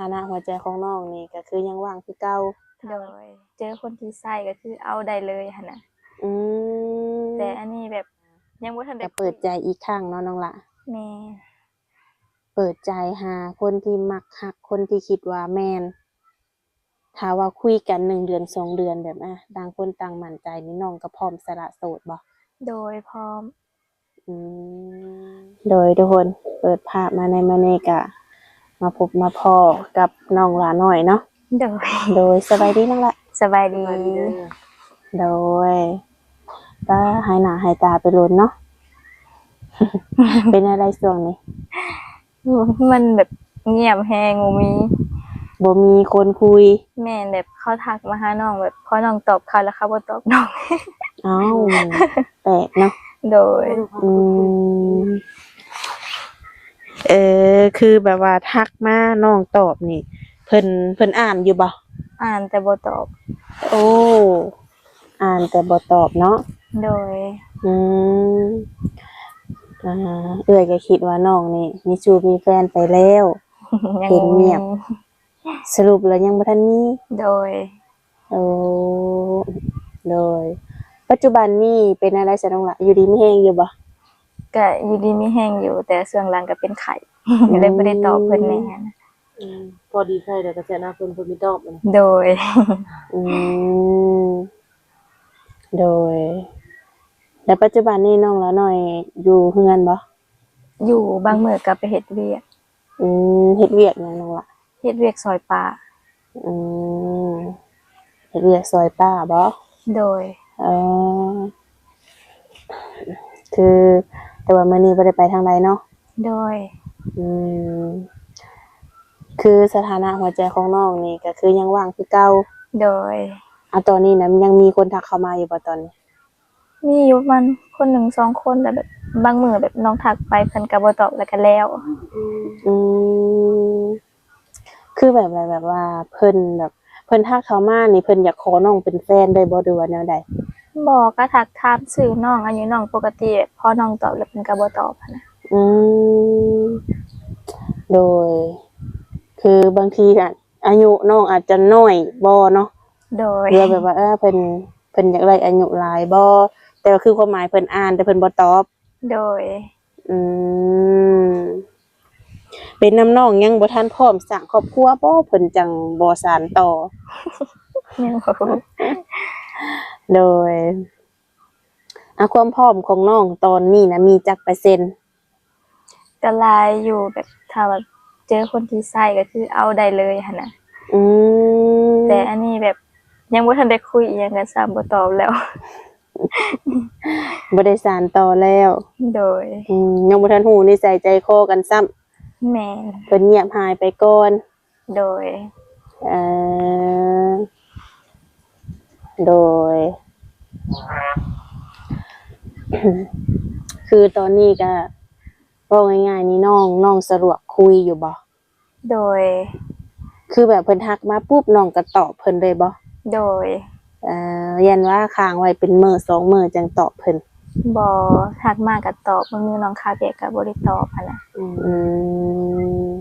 ຖານະຫົວໃຈຂອງນ້ອງນີ້ກໍຄືຍັງວ່າງຄືເກົ່າ? ໂດຍ ເຈີຄົນທີ່ໃຊ້ກໍຄືເອົາໄດ້ເລີຍຫັ້ນນະ. ອືມ ແຕ່ອັນນີ້ແບບຍັງບໍ່ທັນໄດ້ ກໍເປີດໃຈອີກຄັ້ງເນາະນ້ອງຫຼ້າ. ແມ່ນ ເປີດໃຈຫາຄົນທີ່ມັກຮັກ ຄົນທີ່ຄິດວ່າແມ່ນ. ຖ້າວ່າຄຸຍກັນໜຶ່ງເດືອນສອງເດືອນ ແບບ ອ່າ ຕ່າງຄົນຕ່າງໝັ້ນໃຈນີ້ ນ້ອງກໍພ້ອມສະຫຼະໂສດບໍ່? ໂດຍ ພ້ອມ. ອືມ ໂດຍ ທຸກຄົນ ເປີດພາບມາໃນມື້ນີ້ກະມາພົບມາພໍ້ກັບນ້ອງຫຼ້ານ້ອຍເນາະ. ໂດຍ ໂດຍ ສະບາຍດີນ້ອງຫຼ້າ. ສະບາຍດີ. ໂດຍ ປ້າ ຫາຍໜ້າຫາຍຕາໄປດົນເນາະ. ເປັນແນວໃດຊ່ວງນີ້? ມັນແບບງຽບແຮງ ບໍ່ມີ ບໍ່ມີຄົນຄຸຍ. ແມ່ນ ແບບເຂົາທັກມາຫານ້ອງ ແບບພໍນ້ອງຕອບເຂົາແລ້ວ ເຂົາບໍ່ຕອບນ້ອງ. ອ້າວ ແປກເນາະ. ໂດຍ ອືມ ເອີ ຄືແບບວ່າທັກມານ້ອງຕອບນີ້ ເພິ່ນ ເພິ່ນອ່ານຢູ່ບໍ່? ອ່ານແຕ່ບໍ່ຕອບ. ໂອ້ ອ່ານແຕ່ບໍ່ຕອບເນາະ. ໂດຍ ອືມ ອ່າ ເອື້ອຍກໍຄິດວ່ານ້ອງນີ້ມີຊູ້ມີແຟນໄປແລ້ວ ຍັງ ເຫັນງຽບ ບໍ່ມີ. ສະຫຼຸບແລ້ວຍັງບໍ່ທັນມີ? ໂດຍ ໂອ້ ໂດຍ ປັດຈຸບັນນີ້ເປັນແນວໃດຊະນ້ອງຫຼ້າ ຢູ່ດີມີແຮງຢູ່ບໍ່? ກະຢູ່ດີມີແຮງຢູ່ ແຕ່ຊ່ວງຫຼັງກະເປັນໄຂ້ ອືມ ເລີຍບໍ່ໄດ້ຕອບເພິ່ນແດ່ຫັ້ນນະ. ອືມ ພໍດີໄຂ້ແລ້ວກໍແຊະຫາເພິ່ນ ເພິ່ນບໍ່ຕອບ. ໂດຍ ອືມ ໂດຍ ແລ້ວປັດຈຸບັນນີ້ນ້ອງຫຼ້ານ້ອຍຢູ່ເຮືອນບໍ່? ຢູ່ ບາງມື້ກໍໄປເຮັດວຽກ. ອືມ ເຮັດວຽກຫຍັງນ້ອງຫຼ້າ? ເຮັດວຽກຊ່ອຍປ້າ. ອືມ ເຮັດວຽກຊ່ອຍປ້າບໍ? ໂດຍ ເອີ ຄື ແຕ່ວ່າມື້ນີ້ບໍ່ໄດ້ໄປທາງໃດເນາະ? ໂດຍ ອືມ ຄືສະຖານະຫົວໃຈຂອງນ້ອງນີ້ກໍຄືຍັງວ່າງຄືເກົ່າ? ໂດຍ ອາ ຕອນນີ້ນະ ຍັງມີຄົນທັກເຂົ້າມາຢູ່ບໍ່ຕອນນີ້? ມີຢູ່ປະມານຄົນໜຶ່ງສອງຄົນ ແລ້ວແບບບາງມື້ແບບນ້ອງທັກໄປເພິ່ນກໍບໍ່ຕອບ ແລ້ວກໍແລ້ວ. ອືມ ຄືແບບ ແບບວ່າເພິ່ນແບບ ເພິ່ນທັກເຂົ້າມານີ້ ເພິ່ນຢາກຂໍນ້ອງເປັນແຟນໄດ້ບໍ່ ຫຼືວ່າແນວໃດ? ບໍ່ ກໍທັກຖາມຊື່ນ້ອງ ອາຍຸນ້ອງປົກກະຕິ ພໍນ້ອງຕອບແລ້ວເພິ່ນກໍບໍ່ຕອບຫັ້ນນະ. ອືມ ໂດຍ ຄືບາງທີອະ ອາຍຸນ້ອງອາດຈະນ້ອຍບໍ່ເນາະ? ໂດຍ ຫຼືວ່າແບບວ່າ ເອີ ເພິ່ນ ເພິ່ນຢາກໄດ້ອາຍຸຫຼາຍບໍ່? ແຕ່ວ່າຄືຄວາມໝາຍເພິ່ນອ່ານ ແຕ່ເພິ່ນບໍ່ຕອບ. ໂດຍ ອືມ ເປັນນຳນ້ອງຍັງບໍ່ທັນພ້ອມສ້າງຄອບຄົວບໍ່ ເພິ່ນຈັ່ງບໍ່ສານຕໍ່? ຍັງບໍ່ ໂດຍ ອາ ຄວາມພ້ອມຂອງນ້ອງຕອນນີ້ນະ ມີຈັກເປີເຊັນ? ກໍຫຼາຍຢູ່ ແບບຖ້າວ່າເຈີຄົນທີ່ໃຊ້ກໍຄືເອົາໄດ້ເລີຍຫັ້ນນະ. ອືມ ແຕ່ອັນນີ້ແບບຍັງບໍ່ທັນໄດ້ຄຸຍອີ່ຫຍັງກັນຊ້ຳ ບໍ່ຕອບແລ້ວ ບໍ່ໄດ້ສານຕໍ່ແລ້ວ. ໂດຍ ອືມ ຍັງບໍ່ທັນຮູ້ນິໄສໃຈຄໍກັນຊ້ຳ. ແມ່ນ ເພິ່ນງຽບຫາຍໄປກ່ອນ. ໂດຍ ເອີ ໂດຍ ຄືຕອນນີ້ກະ ເວົ້າງ່າຍໆນີ້ ນ້ອງ ນ້ອງສະດວກຄຸຍຢູ່ບໍ່? ໂດຍ ຄືແບບເພິ່ນທັກມາປຸບ ນ້ອງກໍຕອບເພິ່ນເລີຍບໍ່? ໂດຍ ເອີ ຢ້ານວ່າຄ້າງໄວ້ເປັນມື້ສອງມື້ຈັ່ງຕອບເພິ່ນ? ບໍ່ ທັກມາກໍຕອບ ບາງມື້ນ້ອງຄາວຽກກໍບໍ່ໄດ້ຕອບຫັ້ນນະ. ອືມ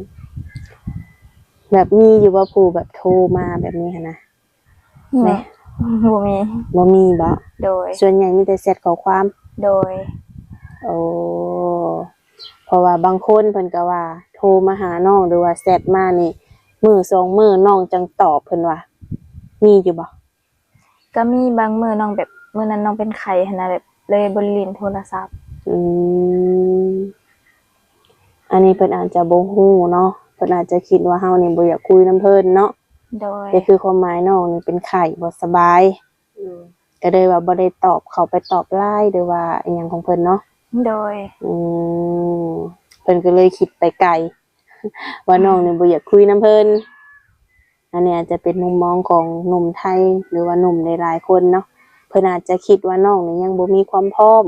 ແບບມີຢູ່ບໍ່ ຜູ້ແບບໂທມາແບບນີ້ຫັ້ນນະ? ແມ່ນ ບໍ່ມີ ບໍ່ມີບໍ? ໂດຍ ສ່ວນໃຫຍ່ມີແຕ່ແຊັດຂໍ້ຄວາມ? ໂດຍ ໂອ້ ເພາະວ່າບາງຄົນເພິ່ນກໍວ່າໂທມາຫານ້ອງ ຫຼືວ່າແຊັດມານີ້ ມື້ສອງມື້ນ້ອງຈັ່ງຕອບ ເພິ່ນວ່າ ມີຢູ່ບໍ່? ກໍມີບາງມື້ນ້ອງແບບ ມື້ນັ້ນນ້ອງເປັນໄຂ້ຫັ້ນນະ ແບບເລີຍບໍ່ໄດ້ຫຼິ້ນໂທລະສັບ. ອືມ ອັນນີ້ເພິ່ນອາດຈະບໍ່ຮູ້ເນາະ ເພິ່ນອາດຈະຄິດວ່າເຮົານີ້ບໍ່ຢາກຄຸຍນຳເພິ່ນເນາະ. ໂດຍ ກໍຄືຄວາມໝາຍນ້ອງນີ້ເປັນໄຂ້ ບໍ່ສະບາຍ. ໂດຍ ກໍເລີຍວ່າບໍ່ໄດ້ຕອບ ເຂົ້າໄປຕອບ LINE ຫຼືວ່າອີ່ຫຍັງຂອງເພິ່ນເນາະ. ໂດຍ ອືມ ເພິ່ນກໍເລີຍຄິດໄປໄກ ວ່ານ້ອງນີ້ບໍ່ຢາກຄຸຍນຳເພິ່ນ. ອັນນີ້ອາດຈະເປັນມຸມມອງຂອງໜຸ່ມໄທ ຫຼືວ່າໜຸ່ມຫຼາຍໆຄົນເນາະ ເພິ່ນອາດຈະຄິດວ່ານ້ອງນີ້ຍັງບໍ່ມີຄວາມພ້ອມ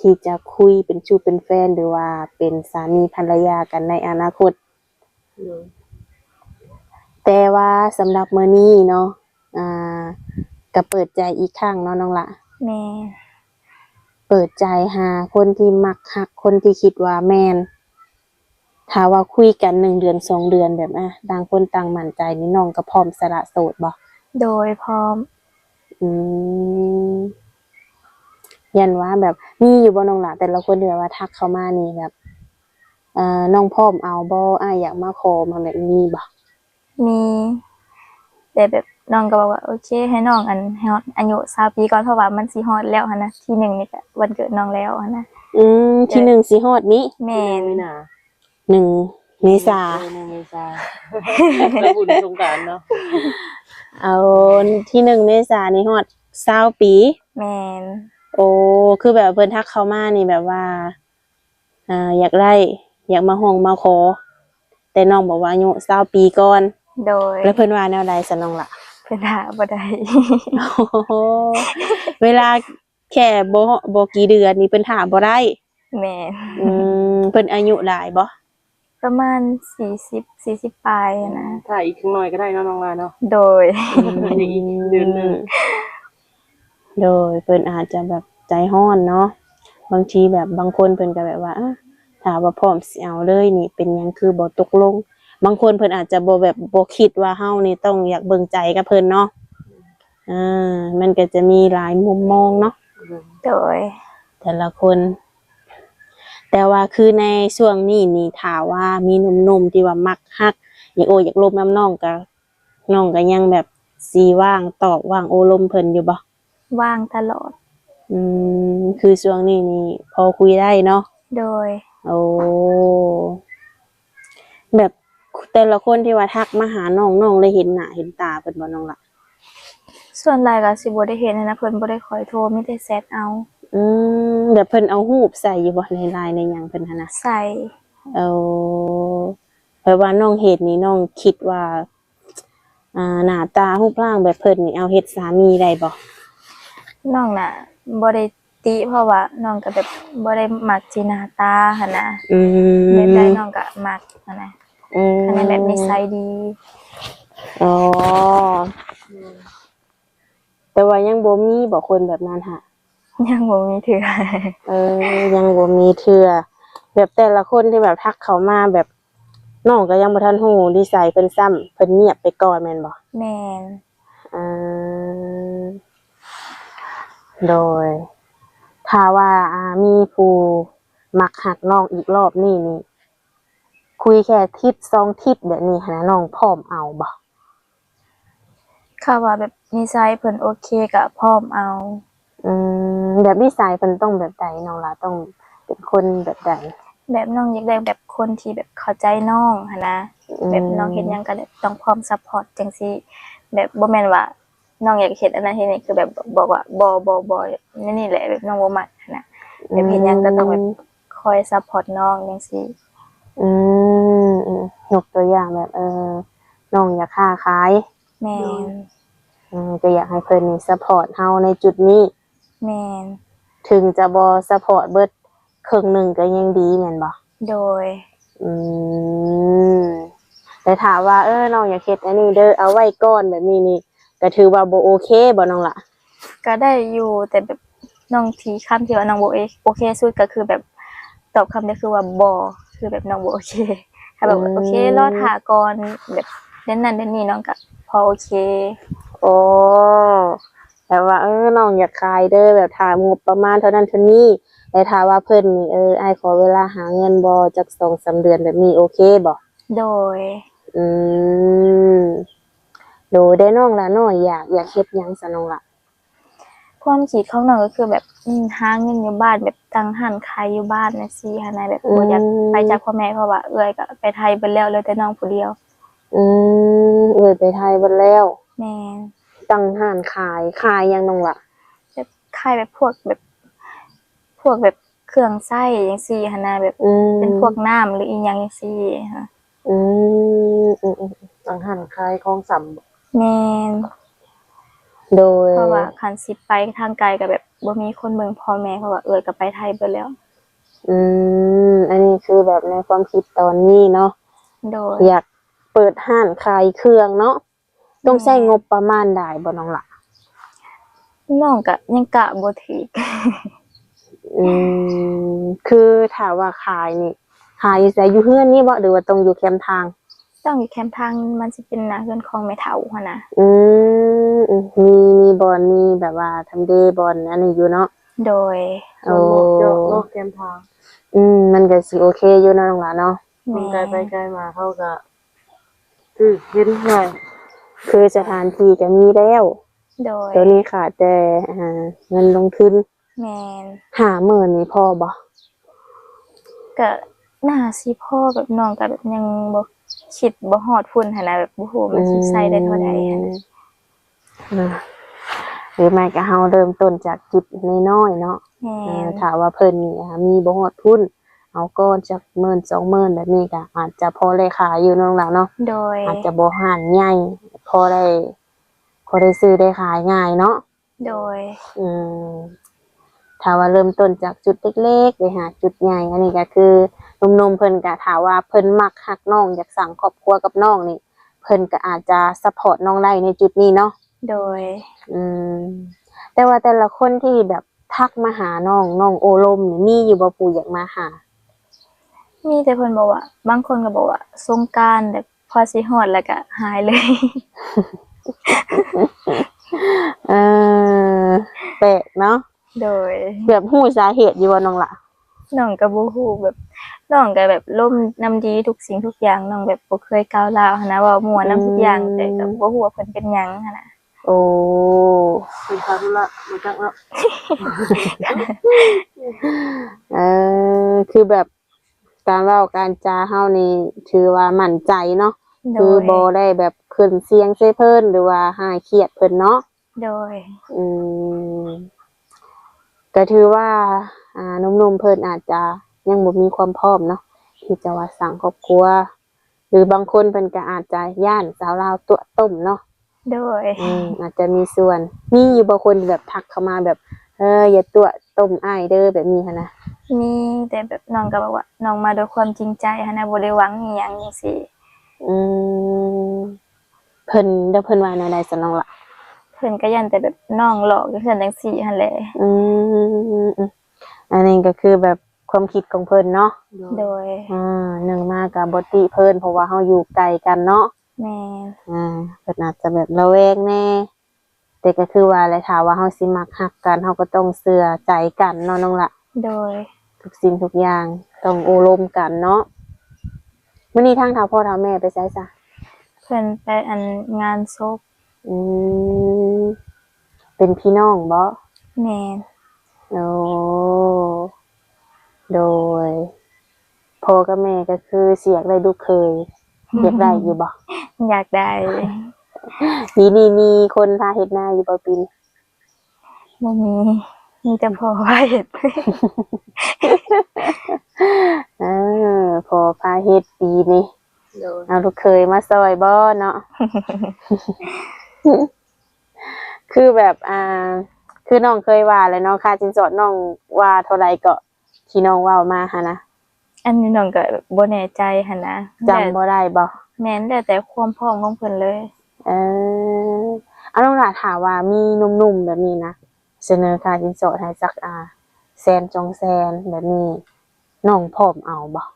ທີ່ຈະຄຸຍເປັນຊູ້ເປັນແຟນ ຫຼືວ່າເປັນສາມີພັນລະຍາກັນໃນອະນາຄົດ. ໂດຍ ແຕ່ວ່າສຳລັບມື້ນີ້ເນາະ ອ່າ ກໍເປີດໃຈອີກຄັ້ງເນາະນ້ອງຫຼ້າ. ແມ່ນ ເປີດໃຈຫາຄົນທີ່ມັກຮັກ ຄົນທີ່ຄິດວ່າແມ່ນ. ຖ້າວ່າຄຸຍກັນໜຶ່ງເດືອນສອງເດືອນ ແບບ ອ່າ ຕ່າງຄົນຕ່າງໝັ້ນໃຈນີ້ ນ້ອງກໍພ້ອມສະຫຼະໂສດບໍ່? ໂດຍ ພ້ອມ. ອືມ ຢ້ານວ່າແບບ ມີຢູ່ບໍ່ນ້ອງຫຼ້າ ແຕ່ລະຄົນທີ່ແບບວ່າທັກເຂົ້າມານີ້ ແບບ ເອີ ນ້ອງພ້ອມເອົາບໍ່ ອ້າຍຢາກມາຂໍ ມາແບບນີ້ບໍ່? ມີ ແຕ່ແບບນ້ອງກໍບອກວ່າ ໂອເຄ ໃຫ້ນ້ອງ ອັນ ໃຫ້ຮອດອາຍຸຊາວປີກ່ອນ ເພາະວ່າມັນຊິຮອດແລ້ວຫັ້ນນະ ທີໜຶ່ງນີ້ກໍວັນເກີດນ້ອງແລ້ວຫັ້ນນະ. ອືມ ທີໜຶ່ງຊິຮອດນີ້? ແມ່ນ. ໜຶ່ງເມສາ. ເອີ ໜຶ່ງເມສາ ໄປບຸນສົງການເນາະ. ເອົາ ທີໜຶ່ງເມສານີ້ຮອດຊາວປີ. ແມ່ນ. ໂອ້ ຄືແບບເພິ່ນທັກເຂົ້າມານີ້ແບບວ່າ ອ່າ ຢາກໄດ້ ຢາກມາຮ້ອງມາຂໍ ແຕ່ນ້ອງບອກວ່າອາຍຸຊາວປີກ່ອນ. ໂດຍ. ແລ້ວເພິ່ນວ່າແນວໃດຊະນ້ອງຫຼ້າ? ເພິ່ນຖ້າບໍ່ໄດ້. ໂອ້ໂຫ ເວລາແຄ່ບໍ່ ບໍ່ກີ່ເດືອນນີ້ເພິ່ນຖ້າບໍ່ໄດ້. ແມ່ນ. ອືມ ເພິ່ນອາຍຸຫຼາຍບໍ່? ປະມານສີ່ສິບ ສີ່ສິບປາຍຫັ້ນນະ. ຖ້າອີກຈັກໜ້ອຍກໍໄດ້ເນາະນ້ອງຫຼ້າເນາະ. ໂດຍ. ອືມ ອີກເດືອນໜຶ່ງ. ໂດຍ ເພິ່ນອາດຈະແບບໃຈຮ້ອນເນາະ ບາງທີແບບບາງຄົນເພິ່ນກໍແບບວ່າ ເອີ ຖ້າວ່າພ້ອມຊິເອົາເລີຍນີ້ ເປັນຫຍັງຄືບໍ່ຕົກລົງ? ບາງຄົນເພິ່ນອາດຈະບໍ່ແບບ ບໍ່ຄິດວ່າເຮົານີ້ຕ້ອງຢາກເບິ່ງໃຈກັບເພິ່ນເນາະ. ເອີ ມັນກໍຈະມີຫຼາຍມຸມມອງເນາະ. ໂດຍ. ແຕ່ລະຄົນ ແຕ່ວ່າຄືໃນຊ່ວງນີ້ນີ້ ຖ້າວ່າມີໜຸ່ມໆທີ່ວ່າມັກຮັກ ຢາກໂອ້ຢາກລົມນຳນ້ອງ ກໍ ນ້ອງກໍຍັງແບບຊິວ່າງຕອບ ວ່າງໂອ້ລົມເພິ່ນຢູ່ບໍ່? ວ່າງຕະຫຼອດ. ອືມ ຄືຊ່ວງນີ້ນີ້ພໍຄຸຍໄດ້ເນາະ. ໂດຍ. ໂອ້ ແບບແຕ່ລະຄົນທີ່ວ່າທັກມາຫານ້ອງ ນ້ອງໄດ້ເຫັນໜ້າເຫັນຕາເພິ່ນບໍ່ນ້ອງຫຼ້າ? ສ່ວນຫຼາຍກໍຊິບໍ່ໄດ້ເຫັນຫັ້ນນະ ເພິ່ນບໍ່ໄດ້ຄ່ອຍໂທ ມີແຕ່ແຊັດເອົາ. ອືມ ແບບເພິ່ນເອົາຮູບໃສ່ຢູ່ບໍ່ ໃນລາຍໃນຫຍັງເພິ່ນຫັ້ນນະ? ໃສ່. ເອົາ ແບບວ່ານ້ອງເຫັນນີ້ ນ້ອງຄິດວ່າ ອ່າ ໜ້າຕາຮູບຮ່າງແບບເພິ່ນນີ້ ເອົາເຮັດສາມີໄດ້ບໍ່? ນ້ອງນະບໍ່ໄດ້ຕິ ເພາະວ່ານ້ອງກໍແບບບໍ່ໄດ້ມັກທີ່ໜ້າຕາຫັ້ນນະ. ອືມ ແບບໃດນ້ອງກໍມັກຫັ້ນນະ. ອືມ ຄັນແມ່ນແບບນິໄສດີ. ອໍ ແຕ່ວ່າຍັງບໍ່ມີບໍ່ຄົນແບບນັ້ນຫະ? ຍັງບໍ່ມີເທື່ອ. ເອີ ຍັງບໍ່ມີເທື່ອ. ແບບແຕ່ລະຄົນທີ່ແບບທັກເຂົ້າມາແບບ ນ້ອງກໍຍັງບໍ່ທັນຮູ້ນິໄສເພິ່ນຊ້ຳ ເພິ່ນງຽບໄປກ່ອນແມ່ນບໍ່? ແມ່ນ. ເອີ ໂດຍ. ຖ້າວ່າ ອ່າ ມີຜູ້ມັກຮັກນ້ອງອີກລອບນີ້ນີ້ ຄຸຍແຄ່ທິດສອງທິດແບບນີ້ຫັ້ນນະ ນ້ອງພ້ອມເອົາບໍ່? ຖ້າວ່າແບບນິໄສເພິ່ນໂອເຄກໍພ້ອມເອົາ. ອືມ ແບບນິໄສເພິ່ນຕ້ອງແບບໃດນ້ອງຫຼ້າ ຕ້ອງເປັນຄົນແບບໃດ? ແບບນ້ອງຢາກໄດ້ແບບຄົນທີ່ແບບເຂົ້າໃຈນ້ອງຫັ້ນນະ. ອືມ ແບບນ້ອງເຮັດຫຍັງກໍແບບຕ້ອງພ້ອມຊັບພອດຈັ່ງຊີ້ ແບບບໍ່ແມ່ນວ່ານ້ອງຢາກເຮັດອັນນັ້ນເຮັດນີ້ ຄືແບບບອກວ່າ ບໍ່ ບໍ່ ບໍ່ ແນວນີ້ແຫຼະ ແບບນ້ອງບໍ່ມັກຫັ້ນນະ. ແບບເຮັດຫຍັງກໍຕ້ອງແບບ ອືມ ຄອຍຊັບພອດນ້ອງຈັ່ງຊີ້. ອືມ ອືມ ຍົກຕົວຢ່າງແບບ ເອີ ນ້ອງຢາກຄ້າຂາຍ. ແມ່ນ. ອືມ ກໍຢາກໃຫ້ເພິ່ນນີ້ຊັບພອດເຮົາໃນຈຸດນີ້. ແມ່ນ. ເຖິງຈະບໍ່ຊັບພອດເບິດເຄິ່ງໜຶ່ງກໍຍັງດີແມ່ນບໍ່? ໂດຍ. ອືມ ແຕ່ຖ້າວ່າ ເອີ ນ້ອງຢາກເຮັດອັນນີ້ເດີ ເອົາໄວ້ກ່ອນແບບນີ້ນີ້ ກໍຖືວ່າບໍ່ໂອເຄບໍ່ນ້ອງຫຼ້າ? ກໍໄດ້ຢູ່ ແຕ່ແບບ ນ້ອງທີ່ ຄຳທີ່ວ່ານ້ອງບໍ່ໂອເຄ ໂອເຄສຸດກໍຄືແບບຕອບຄຳດຽວຄືວ່າບໍ່ ຄືແບບນ້ອງບໍ່ໂອເຄ. ຖ້າແບບ ອືມ ໂອເຄ ລໍຖ້າກ່ອນ ແບບເດືອນນັ້ນເດືອນນີ້ ນ້ອງກໍພໍໂອເຄ. ໂອ້ ແບບວ່າ ເອີ ນ້ອງຢາກຂາຍເດີ ແບບຖ້າງົບປະມານເທົ່ານັ້ນເທົ່ານີ້ ແລະ ຖ້າວ່າເພິ່ນນີ້ ເອີ ອ້າຍຂໍເວລາຫາເງິນບໍ່ ຈັກສອງສາມເດືອນ ແບບນີ້ໂອເຄບໍ່? ໂດຍ. ອືມ ໂດຍ. ແຕ່ນ້ອງລະນ້ອຍຢາກ ຢາກເຮັດຫຍັງຊະນ້ອງລະ? ຄວາມຄິດຂອງນ້ອງກໍຄືແບບ ອືມ ຫາເງິນຢູ່ບ້ານ ແບບຕັ້ງຮ້ານຂາຍຢູ່ບ້ານຈັ່ງຊີ້ຫັ້ນນະ ແບບ ອືມ ບໍ່ຢາກໄປຈາກພໍ່ແມ່ ເພາະວ່າເອື້ອຍກໍໄປໄທເບິດແລ້ວ ເຫຼືອແຕ່ນ້ອງຜູ້ດຽວ. ອືມ ເອື້ອຍໄປໄທເບິດແລ້ວ. ແມ່ນ. ຕັ້ງຮ້ານຂາຍ ຂາຍຫຍັງນ້ອງລະ? ແບບຂາຍແບບພວກແບບ ພວກແບບເຄື່ອງໃຊ້ຈັ່ງຊີ້ຫັ້ນນະ ແບບ ອືມ ເປັນພວກນ້ຳ ຫຼື ອີ່ຫຍັງຈັ່ງຊີ້ຫັ້ນ. ອືມ ອືມ ອືມ ອືມ ຕັ້ງຮ້ານຂາຍຂອງຊ້ຳ. ແມ່ນ. ໂດຍ. ເພາະວ່າຄັນຊິໄປທາງໄກກໍແບບບໍ່ມີຄົນເບິ່ງພໍ່ແມ່ ເພາະວ່າເອື້ອຍກໍໄປໄທເບິດແລ້ວ. ອືມ ອັນນີ້ຄືແບບໃນຄວາມຄິດຕອນນີ້ເນາະ. ໂດຍ. ຢາກເປີດຮ້ານຂາຍເຄື່ອງເນາະ. ຕ້ອງໃຊ້ງົບປະມານຫຼາຍບໍ່ນ້ອງລະ? ນ້ອງກະຍັງກະບໍ່ຖືກ. ອືມ ຄືຖ້າວ່າຂາຍນີ້ ຂາຍຢູ່ໃສ? ຢູ່ເຮືອນນີ້ບໍ່ ຫຼືວ່າຕ້ອງຢູ່ແຄມທາງ? ຕ້ອງຢູ່ແຄມທາງ ມັນຊິເປັນໜ້າເຮືອນຂອງແມ່ເຖົ້າຫັ້ນນະ. ອືມ ອືມ ມີ ມີບ່ອນ ມີແບບວ່າທຳເລບ່ອນອັນນີ້ຢູ່ເນາະ? ໂດຍ. ໂອ້ ເນາະ ເນາະ ແຄມທາງ. ອືມ ມັນກໍຊິໂອເຄຢູ່ເນາະ ນ້ອງຫຼ້າເນາະ? ແມ່ນ. ມັນໄກໄປໄກມາ ເຮົາກໍຖືກເຫັນງ່າຍ. ຄືສະຖານທີ່ກໍມີແລ້ວ. ໂດຍ. ໂຕນີ້ຂາດແຕ່ ອ່າ ເງິນລົງທຶນ. ແມ່ນ. ຫ້າໝື່ນນີ້ພໍບໍ່? ກະໜ້າຊິພໍ ແບບນ້ອງກະແບບຍັງບໍ່ຄິດບໍ່ຮອດພຸ້ນຫັ້ນນະ ແບບບໍ່ຮູ້ວ່າມັນຊິໃຊ້ໄດ້ເທົ່າໃດຫັ້ນ. ອືມ ອ່າ ຫຼືໄມ່ກະເຮົາເລີ່ມຕົ້ນຈາກຈຸດນ້ອຍໆເນາະ. ແມ່ນ. ເອີ ຖ້າວ່າເພິ່ນນີ້ ອ່າ ມີບໍ່ຮອດພຸ້ນ ເອົາກ່ອນຈັກໝື່ນສອງໝື່ນແບບນີ້ກະອາດຈະພໍໄດ້ຂາຍຢູ່ເນາະ ນ້ອງຫຼ້າເນາະ? ໂດຍ. ອາດຈະບໍ່ຮ້ານໃຫຍ່ ພໍໄດ້ ພໍໄດ້ຊື້ໄດ້ຂາຍງ່າຍເນາະ? ໂດຍ. ອືມ ຖ້າວ່າເລີ່ມຕົ້ນຈາກຈຸດເລັກໆ ໄປຫາຈຸດໃຫຍ່ ອັນນີ້ກໍຄືໜຸ່ມໆເພິ່ນກໍ ຖ້າວ່າເພິ່ນມັກຮັກນ້ອງ ຢາກສ້າງຄອບຄົວກັບນ້ອງນີ້ ເພິ່ນກໍອາດຈະຊັບພອດນ້ອງໄດ້ໃນຈຸດນີ້ເນາະ? ໂດຍ. ອືມ ແຕ່ວ່າແຕ່ລະຄົນທີ່ແບບທັກມາຫານ້ອງ ນ້ອງໂອ້ລົມນີ້ ມີຢູ່ບໍ່ຜູ້ຢາກມາຫາ? ມີ ແຕ່ເພິ່ນບອກວ່າ ບາງຄົນກໍບອກວ່າສົງການແບບ ພໍຊິຮອດແລ້ວກະຫາຍເລີຍ. ເອີ ແປກເນາະ. ໂດຍ. ແບບຮູ້ສາເຫດຢູ່ບໍ່ນ້ອງຫຼ້າ? ນ້ອງກະບໍ່ຮູ້ ແບບນ້ອງກະແບບລົມນຳດີທຸກສິ່ງທຸກຢ່າງ ນ້ອງແບບບໍ່ເຄີຍກ້າວຮ້າວຫັ້ນນະ ເວົ້າມ່ວນນຳທຸກຢ່າງ ອືມ ແຕ່ກະບໍ່ຮູ້ວ່າເພິ່ນເປັນຫຍັງຫັ້ນນະ. ໂອ້ ເປັນພາທຸລະ ບໍ່ຈັກເນາະ. ເອີ ຄືແບບ ການເວົ້າການຈາເຮົານີ້ຖືວ່າໝັ້ນໃຈເນາະ. ໂດຍ. ຄືບໍ່ໄດ້ແບບຂຶ້ນສຽງໃສ່ເພິ່ນ ຫຼືວ່າຮ້າຍຄຽດເພິ່ນເນາະ. ໂດຍ. ອືມ ກະຖືວ່າ ອ່າ ໜຸ່ມໆເພິ່ນອາດຈະຍັງບໍ່ມີຄວາມພ້ອມເນາະ ທີ່ຈະວ່າສ້າງຄອບຄົວ ຫຼືບາງຄົນເພິ່ນກະອາດຈະຢ້ານສາວລາວຕົວະຕົ້ມເນາະ. ໂດຍ. ອືມ ອາດຈະມີສ່ວນ. ມີຢູ່ບໍ່ຄົນແບບທັກເຂົ້າມາແບບ ເອີ ຢ່າຕົວະຕົ້ມອ້າຍເດີ ແບບນີ້ຫັ້ນນະ? ມີ ແຕ່ແບບນ້ອງກໍບອກວ່ານ້ອງມາດ້ວຍຄວາມຈິງໃຈຫັ້ນນະ ບໍ່ໄດ້ຫວັງອີ່ຫຍັງຈັ່ງຊີ້. ອືມ ເພິ່ນ ແລ້ວເພິ່ນວ່າແນວໃດຊັ້ນນ້ອງລະ? ເພິ່ນກໍຢ້ານແຕ່ແບບນ້ອງຫຼອກຈັ່ງຊັ້ນຈັ່ງຊີ້ຫັ້ນແຫຼະ. ອືມ ອັນນີ້ກໍຄືແບບ ຄວາມຄິດຂອງເພິ່ນເນາະ. ໂດຍ. ອືມ ໜຶ່ງມາກໍບໍ່ຕິເພິ່ນ ເພາະວ່າເຮົາຢູ່ໄກກັນເນາະ. ແມ່ນ. ອ່າ ເພິ່ນອາດຈະແບບລະແວງແດ່ ແຕ່ກໍຄືວ່າແຫຼະ ຖ້າວ່າເຮົາຊິມັກຮັກກັນ ເຮົາກໍຕ້ອງເຊື່ອໃຈກັນເນາະນ້ອງລະ. ໂດຍ. ທຸກສິ່ງທຸກຢ່າງຕ້ອງໂອ້ລົມກັນເນາະ. ມື້ນີ້ທາງເຖົ້າພໍ່ເຖົ້າແມ່ໄປໃສຊະ? ເພິ່ນໄປອັນງານສົບ. ອືມ ເປັນພີ່ນ້ອງບໍ? ແມ່ນ. ໂອ້ ໂດຍ. ພໍ່ກັບແມ່ກໍຄືຊິຢາກໄດ້ລູກເຂີຍ ຢາກໄດ້ຢູ່ບໍ? ຢາກໄດ້. ປີນີ້ມີຄົນພາເຮັດນາຢູ່ບໍປີນີ້? ບໍ່ມີ ມີແຕ່ພໍ່ພາເຮັດ. ເອີ ພໍ່ພາເຮັດປີນີ້. ໂດຍ. ເອົາລູກເຂີຍມາຊ່ອຍບໍເນາະ? ຄືແບບ ອ່າ ຄືນ້ອງເຄີຍວ່າແຫຼະເນາະ ຄ່າສິນສອດນ້ອງວ່າເທົ່າໃດເກາະ ທີ່ນ້ອງເວົ້າມາຫັ້ນນະ? ອັນນີ້ນ້ອງກໍບໍ່ແນ່ໃຈຫັ້ນນະ ຈຳບໍ່ໄດ້ບໍ? ແມ່ນ ແລ້ວແຕ່ຄວາມພ້ອມຂອງເພິ່ນເລີຍ. ເອີ ເອົາ ນ້ອງຫຼ້າ ຖ້າວ່າມີໜຸ່ມໆແບບນີ້ນະ ສະເໜີຄ່າສິນສອດໃຫ້ຈັກ ອ່າ ແສນສອງແສນແບບນີ້ ນ້ອງພ້ອມເອົາບໍ່?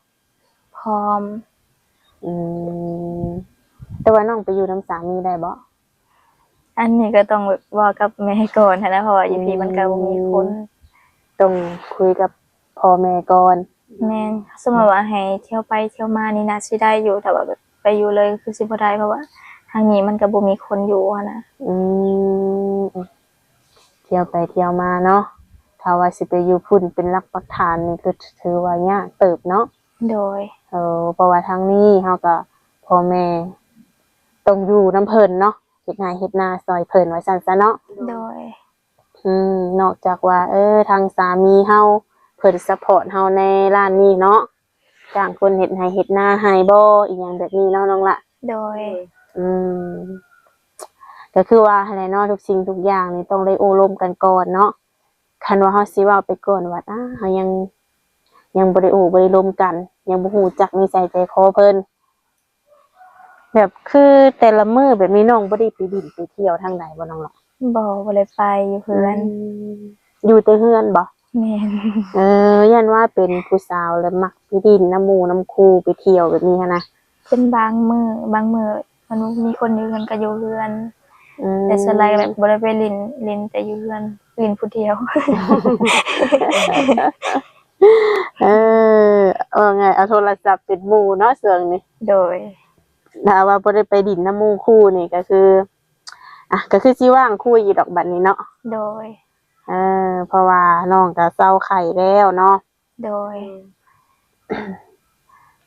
ພ້ອມ. ອືມ ແຕ່ວ່ານ້ອງໄປຢູ່ນຳສາມີໄດ້ບໍ່? ອັນນີ້ກໍຕ້ອງແບບເວົ້າກັບແມ່ກ່ອນຫັ້ນນະ ເພາະວ່າຢູ່ພີ້ມັນກໍບໍ່ມີຄົນ. ອືມ ຕ້ອງຄຸຍກັບພໍ່ແມ່ກ່ອນ. ແມ່ນ. ສົມມຸດວ່າໃຫ້ທ່ຽວໄປທ່ຽວມານີ້ໜ້າຊິໄດ້ຢູ່ ແຕ່ວ່າແບບໄປຢູ່ເລີຍຄືຊິບໍ່ໄດ້ ເພາະວ່າທາງນີ້ມັນກໍບໍ່ມີຄົນຢູ່ຫັ້ນນະ. ອືມ ທ່ຽວໄປທ່ຽວມາເນາະ ຖ້າວ່າຊິໄປຢູ່ພຸ້ນເປັນຫຼັກປັກຖານນີ້ ກໍຖືວ່າຍາກເຕີບເນາະ. ໂດຍ. ເອີ ເພາະວ່າທາງນີ້ເຮົາກໍ ພໍ່ແມ່ຕ້ອງຢູ່ນຳເພິ່ນເນາະ ເຮັດໄຮ່ເຮັດນາຊ່ອຍເພິ່ນວ່າຊັ້ນຊະເນາະ. ໂດຍ. ອືມ ນອກຈາກວ່າ ເອີ ທາງສາມີເຮົາເພິ່ນຊັບພອດເຮົາໃນດ້ານນີ້ເນາະ ຈ້າງຄົນເຮັດໄຮ່ເຮັດນາໃຫ້ບໍ່ ອີ່ຫຍັງແບບນີ້ເນາະນ້ອງລະ. ໂດຍ. ອືມ ກໍຄືວ່າຫັ້ນແຫຼະເນາະ ທຸກສິ່ງທຸກຢ່າງນີ້ຕ້ອງໄດ້ໂອ້ລົມກັນກ່ອນເນາະ ຄັນວ່າເຮົາຊິເວົ້າໄປກ່ອນວ່າ ອາ ເຮົາຍັງ ຍັງບໍ່ໄດ້ໂອ້ບໍ່ໄດ້ລົມກັນ ຍັງບໍ່ຮູ້ຈັກນິໄສໃຈຄໍເພິ່ນ ແບບຄືແຕ່ລະມື້ແບບນີ້ ນ້ອງບໍ່ໄດ້ໄປຫຼິ້ນໄປທ່ຽວທາງໃດບໍ່ນ້ອງລະ? ບໍ່ ບໍ່ໄດ້ໄປ ຢູ່ເຮືອນ. ອືມ ຢູ່ແຕ່ເຮືອນບໍ່? ແມ່ນ ເອີ ຢ້ານວ່າເປັນຜູ້ສາວແລ້ວມັກໄປຫຼິ້ນນຳໝູ່ນຳຄູ່ ໄປທ່ຽວແບບນີ້ຫັ້ນນະ. ເປັນບາງມື້ ບາງມື້ມັນມີຄົນຢູ່ເຮືອນກໍຢູ່ເຮືອນ ອືມ ແຕ່ສ່ວນຫຼາຍກໍແບບບໍ່ໄດ້ໄປຫຼິ້ນ ຫຼິ້ນແຕ່ຢູ່ເຮືອນ ຫຼິ້ນຜູ້ດຽວ. ເອີ ເວົ້າງ່າຍເອົາໂທລະສັບຕິດໝູ່ເນາະຊ່ວງນີ້. ໂດຍ ຖ້າວ່າບໍ່ໄດ້ໄປຫຼິ້ນນຳໝູ່ຄູ່ນີ້ກໍຄື ອ່ະ ກໍຄືຊິວ່າງຄຸຍຢູ່ດອກບັດນີ້ເນາະ. ໂດຍ ເອີ ເພາະວ່ານ້ອງກໍເຊົາໄຂ້ແລ້ວເນາະ. ໂດຍ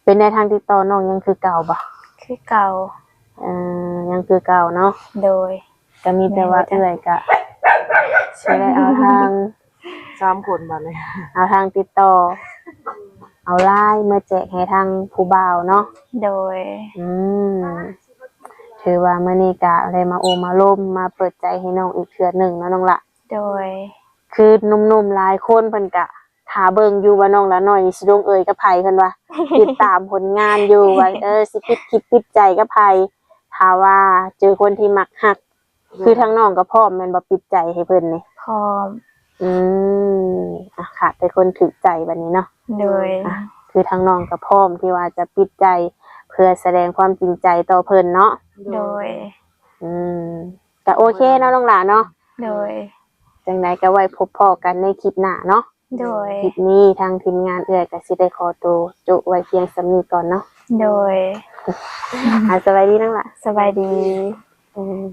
ເປັນໃດທາງຕິດຕໍ່ນ້ອງຍັງຄືເກົ່າບໍ່? ຄືເກົ່າ. ເອີ ຍັງຄືເກົ່າເນາະ. ໂດຍ ກໍມີແຕ່ວ່າເອື້ອຍກໍຊິໄດ້ເອົາທາງ ສາມຄົນບັດນີ້ ເອົາທາງຕິດຕໍ່ ເອົາ LINE ມາແຈກໃຫ້ທາງຜູ້ບ່າວເນາະ. ໂດຍ ອືມ ຖືວ່າມື້ນີ້ກະໄດ້ມາໂອ້ມາລົມ ມາເປີດໃຈໃຫ້ນ້ອງອີກເທື່ອໜຶ່ງເນາະນ້ອງຫຼ້າ. ໂດຍ ຄືໜຸ່ມໆຫຼາຍຄົນເພິ່ນກະຖ້າເບິ່ງຢູ່ວ່ານ້ອງຫຼ້ານ້ອຍນີ້ຊິລົງເອີຍກັບໃຜ ເພິ່ນວ່າ ຕິດຕາມຜົນງານຢູ່ວ່າ ເອີ ຊິປິດຄລິບປິດໃຈກັບໃຜ ຖ້າວ່າເຈີຄົນທີ່ມັກຮັກ ຄືທາງນ້ອງກໍພ້ອມແມ່ນບໍ່ ປິດໃຈໃຫ້ເພິ່ນນີ້? ພ້ອມ. ອືມ ອ່ະ ຂາດແຕ່ຄົນຖືກໃຈບັດນີ້ເນາະ. ໂດຍ ອ່ະ ຄືທາງນ້ອງກໍພ້ອມທີ່ວ່າຈະປິດໃຈ ເພື່ອສະແດງຄວາມຈິງໃຈຕໍ່ເພິ່ນເນາະ. ໂດຍ ອືມ ກໍໂອເຄເນາະນ້ອງຫຼ້າເນາະ. ໂດຍ ຈັ່ງໃດກໍໄວ້ພົບພໍ້ກັນໃນຄລິບໜ້າເນາະ. ໂດຍ ຄລິບນີ້ທາງທີມງານເອື້ອຍກໍຊິໄດ້ຂໍໂຕໂຈະໄວ້ພຽງສ່ຳນີ້ກ່ອນເນາະ. ໂດຍ ອ່າ ສະບາຍດີນ້ອງຫຼ້າ. ສະບາຍດີ. ອືມ